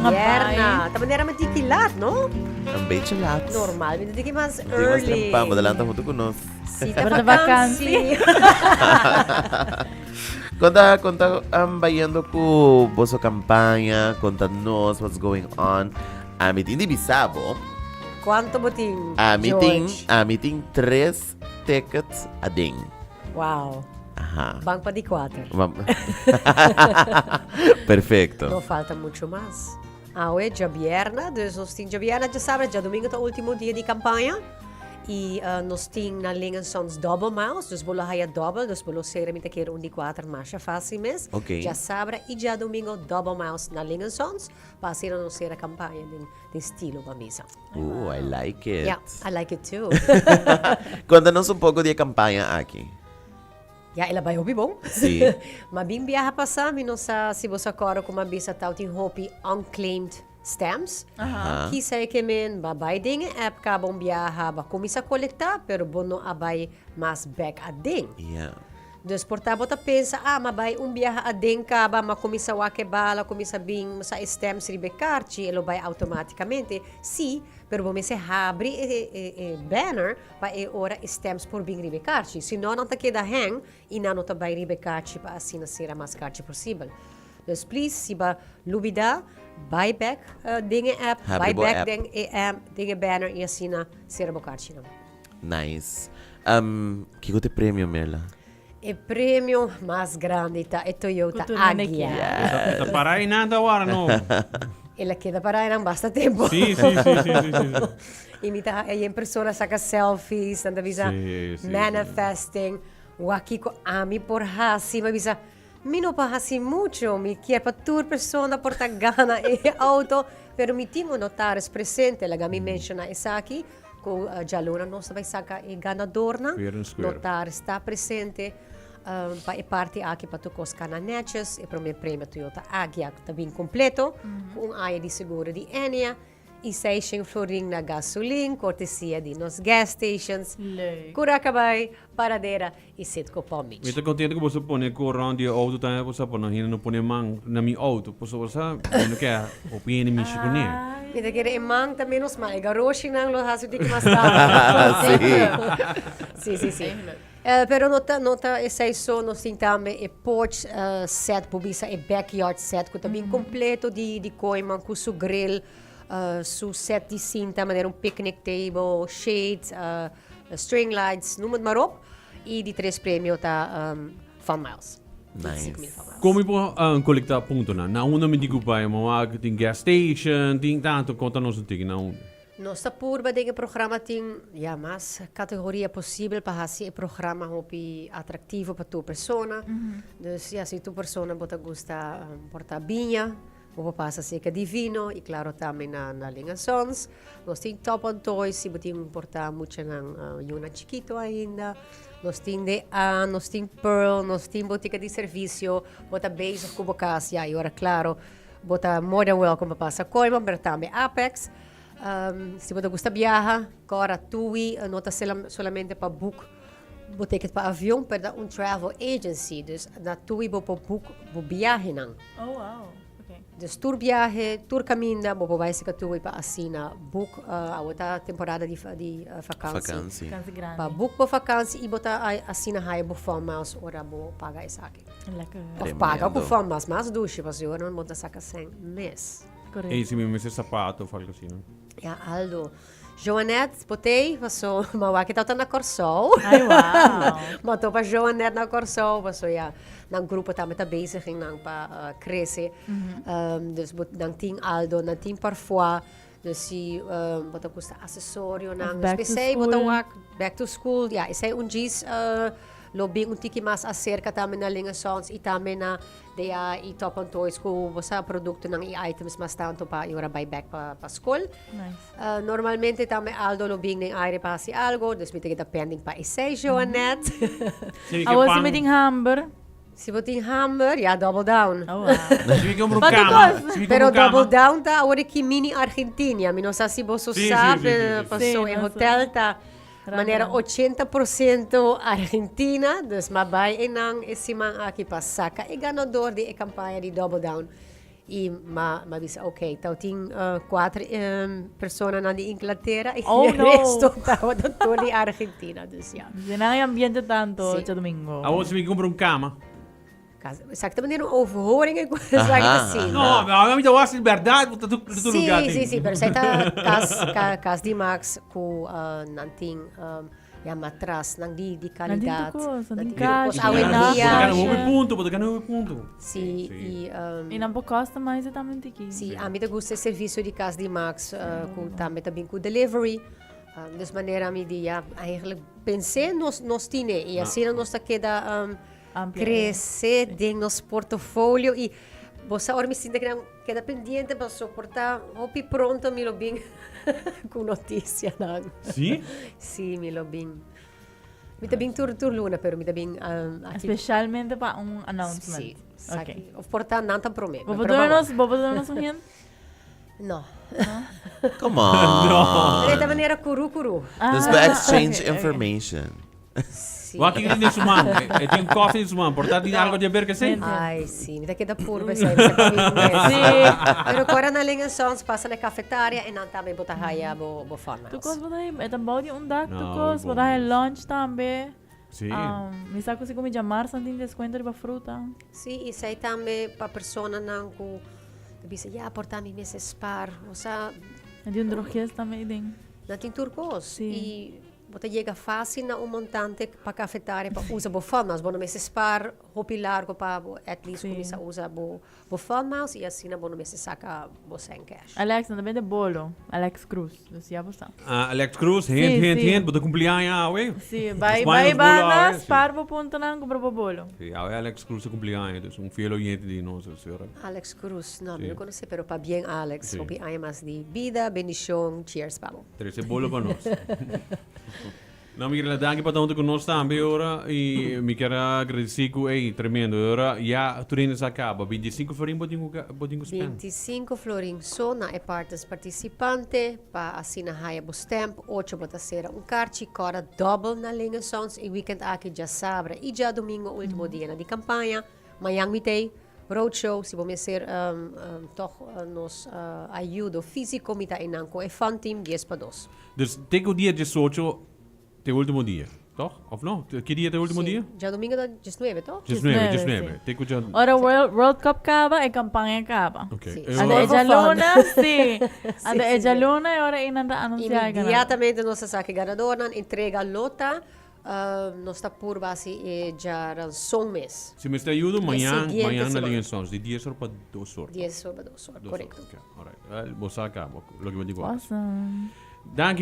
Con a Djabierna. Ta manera mi tiki laat, no? Een beetje laat. Normal, mi ta tiki mas Tiki mas early. trempan, bo ta lanta hunto cu nos. Si, ta Pero ta vakantie. Con ta, con ta um, bayendo cu boso campaña, con ta nos, what's going on. Ami tin di bisa bo. Cuanto bo tin, Ami tin, George? ami tin tres tickets aden. Wow. Aha. Ban pa di cuater. Perfecto. No falta mucho mas. Awe djabierna, dus nos tin djabierna, djasabra, djadomingo ta ultimo dia di campaña. Y uh, nos tin na Ling Sons double miles, dus bo lo haya double, dus bo lo sera mi ta kere un di cuater masha fácil mes. Okay. Djasabra y djadomingo double miles na Ling Sons, pa asina nos sera campaña den, den stilo pa misa. Ooh, I like it. Yeah, I like it too. Conta nos un poco di e campaña aki. Ja, el a bai hopi bon. Sí. Ma bin biaha pasá, mi no sa si bo sa kòrda ku mi a bisa tau tin hopi unclaimed stamps. Aha. Kisa e ke men ba bai den e app kaba un biaha, ba kuminsá kolektá, pero bo no a bai mas bèk aden. Ja. Dus por ta bo ta pensa, ah, m'a bai un biaha aden kaba, m'a kuminsá wak e bala, kuminsá bin sa e stamps riba e karchi, e lo bai outomátikamente. Sí, pero bo mester habri e e e banner pa e ora e stamps por bin riba e karchi. Si no, nan ta keda hang i nan no ta bai riba e karchi pa asina sera mas karchi posibel. Dus please, si bo lubidá, bai bèk den e app, Habri bai bo bèk app. den e app, den e banner i asina sera bo karchinan. Nice. Um, kiko ta e premio, Mirla? E premio mas grandi ta e Toyota Ku tur hende Agya. kier. E ta para einan ta wara no. El a keda para einan basta tempo. Sí, sí, sí, sí, sí, sí, sí. I mi ta haña yen persona saka selfies, nan ta bisa Sí, sí, sí. manifesting. Wak kiko ami por hasi? Mi a bisa, mi no por hasi mucho, mi kier pa tur persona por ta gana e auto, pero mi tin un notaris presente, laga mi menciona esaki. Ku djaluna nos ta bai saka e ganadornan. Fair and square. Notaris ta presente pa e parti aki pa tur kos kana netjes. E prome premio Toyota Agya ta bin kompleto ku un aña di seguro di Ennia i seishen florin na gasolin kortesia di nos gas stations Leuk. Curacabai, Paradera i Citgo Palm Beach. Mi ta contento cu boso pone cu rond di e auto tambe pasobra pa no hende no pone man na mi auto pasobra sa mi no ke hopi hende mishi cune. Mi ta kere e man ta menos mal, e garoshinan lo haci un tiki mas tarde. Sí. Sí, sí, sí. Pero no ta, no ta esey so, nos tin tambe e porch set, bo bisa e backyard set cu ta bin completo di, di kooiman cu su grill, su set di sinta manera un picnic table, shades, String lights, noem het maar op. Y di tres premio ta Fun Miles. Nice. Kon mi por kolekta puntonan? Na unda mi tin ku bai? Mi wak tin gas station, tin tantu. Konta nos un tiki na unda. Nos ta purba den e programa tin ya mas kategoria posibel pa hasi e programa hopi atraktivo pa tur persona. Dus ya si tur persona bo ta gusta por ta biña. Bo por pasa cerca di vino y claro tambe na na Ling Sons. Nos tin Top on Toys si bo tin por ta muchanan yunan chikito ainda. Nos tin de A, nos tin Pearl, nos tin botica di servicio. Bo ta bezig cu bo cas ya y ora claro bo ta more than welcome pa pasa Kooiman pero tambe Apex. Si bo ta gusta biaha, cora Tui no ta solamente pa boek bo ticket pa avion pero ta un travel agency dus na Tui bo por boek bo biahenan. Oh wow, okay. Dus tur biahe, tur caminda bo por bai seka Tui pa asina boek awo ta temporada di di vakantie. Vakantie. Vakantie grandi. Pa boek bo vakantie y bo ta asina haya bo fun miles ora bo paga esaki. Lekker. Of paga cu Tremendo. fun miles, mas dushi pasobra bo ta saka cen mes. Correcto. Ey si mi mester sapato of algo asina. Ja Aldo. Joanette Potey paso ma wak e tabata na Kòrsou. Ay wow. Ma topa Joanette na Kòrsou paso ya nan grupo tambe ta bezig en nan pa krese. Dus bo nan tin Aldo, nan tin Parfois. Dus si bo ta gusta asesorionan, Of back to espesei bo ta school. wak back to school. Ya esei un djis lo bin un tiki mas aserka tambe na Linge Sons i tambe na DA i Top on Toys ku bo sa produktonan i items mas tantu pa e ora bai bek pa pa skol. Nice. Normalmente tambe Aldo lo bin den aire pa hasi algo, dus mi ta keda pending pa esei, Joanette. Si mi ke Awor si pan, mi tin hamber. Si bo tin hamber, ya double down. Oh, wow. si mi ke un Pa tu kama, kos. si mi ke Pero un kama. double down ta awor aki mini Argentinia. Mi no sa si boso Sí, sa, sí, sí, pero sí, sí. paso Sí, e no sa. hotel ta Gran, manera gran. 80% Argentina. Dus ma bai einan e siman aki pa saka e ganador di e kampaña di double down. Y m'a bisa, ok, tabatin cuater personanan di Inglatera y Oh, e no. resto tabata tur di Argentina, dus ja. Si nan e ambiente tanto Sí. djadomingo. Awor si mi cumpra un cama. Cas, exactamente un overhoring e esaki ta si. No, a mi ta wak si berdad bo ta tur Sí, lugar tin. sí, sí, pero esaki ta cas, ca, cas di Max cu nan tin Ya matras nan di di Nan tin calidad. tur cos, nan Nan tin tin tur cos. cash, Awe nan dia. Bo ta gana hopi punto, bo ta gana hopi punto. Si, y Y nan por customize tambe un tiki. Si, ami ta gusta e servicio di cas di Max, cu tambe ta bin cu delivery. Dus manera mi di ya, eigenlijk pensé nos nos tine y asina nos ta keda Amplia. crece den nos portofolio y bo sa ora mi sinta cu nan keda pendiente pa soporta hopi pronto mi lo bin cu noticianan. Si? Si, mi lo bin. Mi ta bin tur tur luna, pero mi ta bin aki. Specialmente pa un announcement. Si, esaki. Of por ta nan ta prome. Bo por duna nos, bo por duna nos un hint? No. Come on. No. Pero e ta manera curu curu. Dus we exchange information. Si. Wak kiko tin den su man. E tin koffie den su man. Por ta tin algo di haber ku esei? Ai, si. Mi ta keda purba esei. Mi sa ku mi mes. Si. Pero ku ora nan Ling en Sons pasa na e kafetaria en nan tambe bo ta haya bo bo fun Tu miles. kos bo ta haya, e ta bou di un dak tu No, kos. Bo bon ta haya mes. lunch tambe. Si. Mi sa ku si ku mi djamars nan tin deskuento riba fruta. Si, i esei tambe pa personanan ku ta bisa, ya, por ta mi mester spar. Osea. Nan tin un droges tambe ei den. Nan tin tur kos. Si. I Bo ta yega fácil na un montante pa cafetaria pa usa bo fun miles. Bo no mester spaar hopi largo pa bo at least cuminsa usa bo bo fun miles y asina bo no mester saca bo cen cash. Alex, nan ta bende bolo. Alex Cruz. Dus ya bo sa. Ah, Alex Cruz, hint, Sí, hint, sí. hint, bo ta cumpli aña awe. Sí, bai, Nos bai bai nos bolo awe, banda, sí. spaar bo puntonan, cumpra bo bolo. Sí, awe Alex Cruz ta cumpli aña, dus un fiel oyente di nos, señora. Alex Cruz, no, mi Sí. no conoce, pero pabien Alex. Sí. Hopi aña mas di bida, bendicion, cheers pa bo. Trece bolo pa nos. No, mi querida, danki pa ta hunto cu nos tambe ora. Y mi kier a agradeci cu, ey, tremendo. Ora ya tur hende sa caba. 25 florin bo tin cu, bo tin cu spend. 25 florin so na e partes participante pa asina haya bo stamp. Ocho bo ta cera un karchi cora double na Ling Sons e weekend aki djasabra y djadomingo ultimo dianan di campaña. Mañan mi t'ey roadshow, si bo mester tog nos ayudo fisico mi ta eynan cu e fun team dies pa dos. Dus te cu dia diesocho t'e ultimo dia, toch? Of no? Ki dia t'e ultimo dia? Si, djadomingo ta diesnuebe, toch? Diesnuebe, Diesnuebe, diesnuebe. si. Te cu dja. Ora World, World Cup caba, e campaña caba. Ok. Si. E Ando ora- e djaluna, si. Ando Si, e si, si. djaluna e ora eynan ta anuncia e ganador. Inmediatamente nos ta sa cu e ganadornan, entrega lo ta Nos ta purba hasi e djaranson mes. Si mester ayudo, E mañan, siguiente mañan na semana. Lingen Sons, di dies or pa dos or. Dies or pa dos or, Dos korekto. Ok, alright. Bo sa kaba, loke bo tin ku hasi. Awesome. Danki.